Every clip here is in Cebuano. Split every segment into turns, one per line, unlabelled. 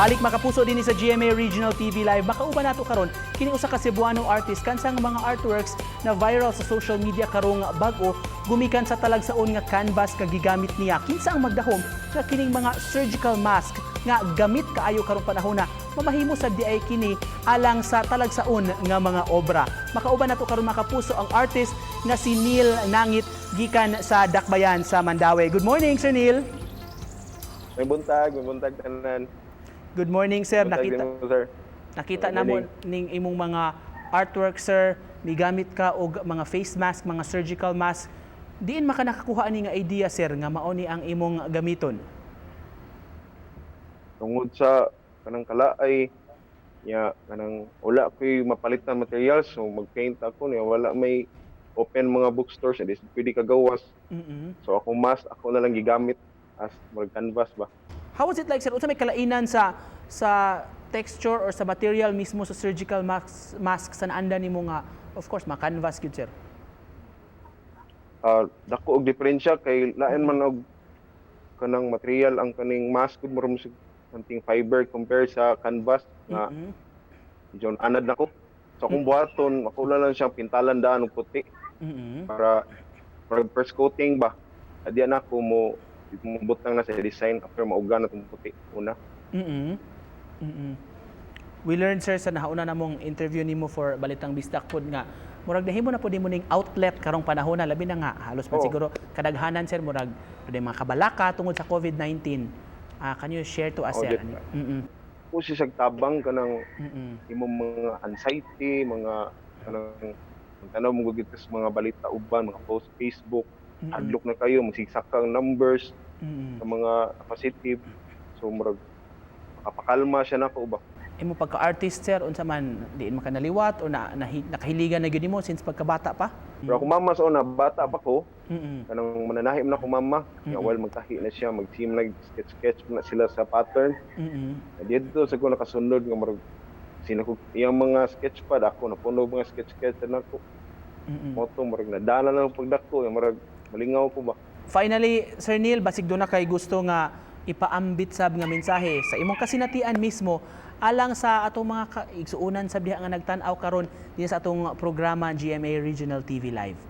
Balik, mga kapuso, dinhi sa GMA Regional TV Live. Makauban nato karon kini usa ka Cebuano artist kansang mga artworks na viral sa social media karong bag-o gumikan sa talagsaon nga canvas nga gigamit niya. Kinsa ang magdahom nga kining mga surgical mask nga gamit kaayo karong panahon na mamahimo sad diay kini alang sa talagsaon nga mga obra? Makauban nato karon, mga kapuso, ang artist nga si Neil Nangit gikan sa Dakbayan sa Mandaue. Good morning, Sir Neil.
May buntag tanan.
Good morning, sir.
Buntag
Nakita
din mo, sir.
Nakita
Good
namo
morning.
ning imong mga artwork, sir, migamit ka og mga face mask, mga surgical mask. Diin maka nakakuha ani nga idea, sir, nga mao ni ang imong gamiton?
Tungod sa kanang kalaay nya, kanang wala ko'y mapalitan materials, so mag-paint ako niya. Wala may open mga bookstores, hindi pwede ka gawas. So akong mask ako na lang gigamit as murag canvas ba.
How was it like, sir? Unsa may kalainan sa texture or sa material mismo sa surgical mask sa naanda nimo nga, of course, ma canvas gyud, sir?
Dako og diferensya kay lain man og kanang material ang kaning mask gud, murag mo something fiber compare sa canvas nga medyo anad nako. So akong buhaton, ako na lang siyang pintalan daan og puti para para first coating ba. Adi na ako mo butang na sa design after mauga na tong puti una.
We learned, sir, sa nahauna namong interview nimo for Balitang Bisdak pod nga murag nahimo na pod nimo ning outlet karong panahon na, labi na nga halos man siguro kadaghanan, sir, murag dunay mga kabalaka tungod sa COVID-19. Ah, can you share to us,
Oo,
sir?
di ba? Ko siya tabang kanang imong mga anxiety, mga kanang tanaw mo gud sa mga balita uban, mga post Facebook, hadlok na kayo, magsigsak kang numbers sa mga positive. So murag makapakalma siya nako ba.
Imo pagka-artist, sir, unsa man, diin man ka naliwat o na nakahiligan na gyud nimo since pagkabata pa?
Pero ako mama sa una, bata pa ko, kanang mananahi man ako mama, mm while magtahi na siya, mag-team nag sketch sketch na sila sa pattern. Dito sa ko nakasunod nga murag sino ko iyang mga sketch pad, ako napuno mga sketch sketch na ko. Moto murag nadala lang pagdako, yung murag malingaw ko ba.
Finally, Sir Neil, basig duna kay gusto nga ipaambit sab nga mensahe sa imong kasinatian mismo alang sa atong mga kaigsuonan sab diha nga nagtan-aw karon dinhi sa atong programa GMA Regional TV Live.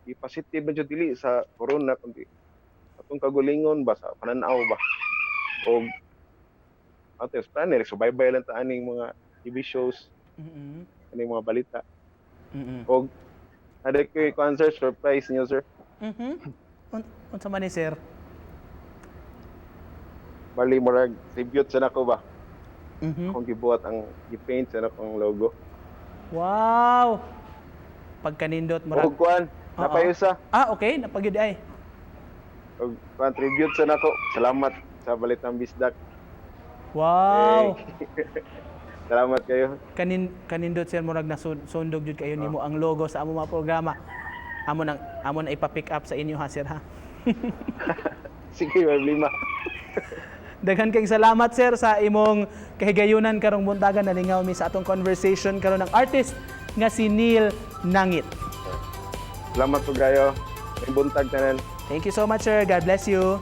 I-positive na jud, dili sa corona kundi atong kagulingon ba, sa pananaw ba. Og ato sa panel, subaybay lang ta aning mga TV shows, aning mga balita. Og ada ko concert surprise niyo, sir.
Unsa man ni, sir?
Bali murag tribute sa nako ba. Akong gibuhat ang gi-paint sa nako ang logo.
Wow! Pagkanindot murag.
Og kuan, napayusa.
Ah, okay, napagyud ay.
Og kuan, tribute sa nako. Salamat sa Balitang Bisdak.
Wow!
Salamat kayo.
Kanindot, sir, murag nasundog jud kayo nimo ang logo sa amo mga programa. Amo na ipa-pick up sa inyo ha, sir, ha.
Sige, may problema.
Daghan kayong salamat, sir, sa imong kahigayunan karong buntagan. Nalingaw mi sa atong conversation karon, ng artist nga si Neil Nangit.
Salamat po kayo. May buntag tanan.
Thank you so much, sir. God bless you.